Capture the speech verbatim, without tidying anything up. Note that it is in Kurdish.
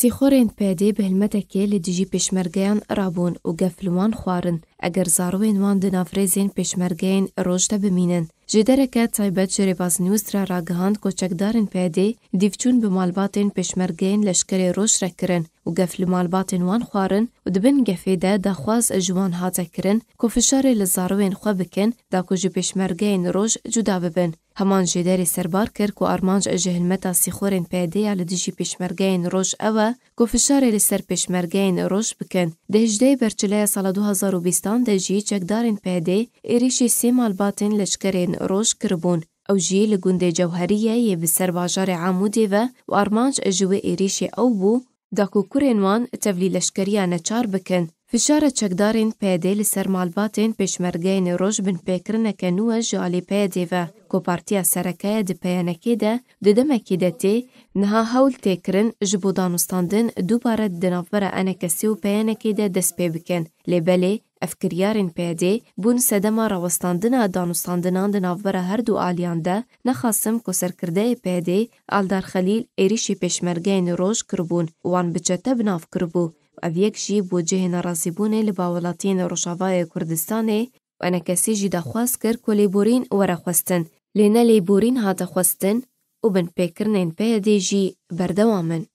Sîxorên P Y D'ê bi hilmetekê li dijî pêşmergeyan rabûn û gef li wan xwarin, eger zarowên wan di nav rêzên pêşmergeyên roj de bimînin. Ji dereke taybet ji Rêbaz News re ragihand ku çekdarên P Y D'ê dîvçûn bi malbatên pêşmergeyên leşkerê roj re kirin û gef li malbatên wan xwarin û di bin gefê de daxwaz ji wan hate kirin ku fişarê li zarowên xwe bikin da ku ji pêşmergeyên roj cuda bibin. Heman jêderê serbar kir ku armanc ji hilmeta sîxorên P Y D'ê ya li dijî pêşmergeyên roj ew e ku fişarê li ser pêşmergeyên roj bikin. Di hejdehê berçileya sala du hazar û bîstan de jî çekdarên P Y D'ê êrîşî sê malbatên leşkerên roj kiribûn. Ew jî li gundê Cewheriyê yê bi ser bajarê Amûdê ve û armanc ji wê êrîşê ew bû da ku kurên wan tevlî leşkeriya neçar bikin. Fişara çekdarên P Y D'ê li ser malbatên pêşmergeyên roj binpêkirineke nû e ji alî P Y D'ê ve, ku Partiya Sereke ye di peyanekê de, di demekê de tê, niha hewl tê kirin ji bo danûstandin dubare di navbera enekesê û peyanekê de dest pê bikin. Lê belê, ev kiryarên P Y D'ê bûn sedema rawestandina danûstandinan di navbera her du aliyan de, nexasim ku serkirdeyê P Y D'ê Aldar Xelîl êrîşî pêşmergeyên roj kiribûn û wan bi çete bi nav kiribû. Ev yek jî bû cihê nerazîbûnê li ba welatiyên Rojavayê Kurdistanê û enekesî jî daxwaz kir ku lêborîn were xwestin. Lê ne lêborîn hate xwestin û binpêkirinên P Y D'ê jî berdewam in.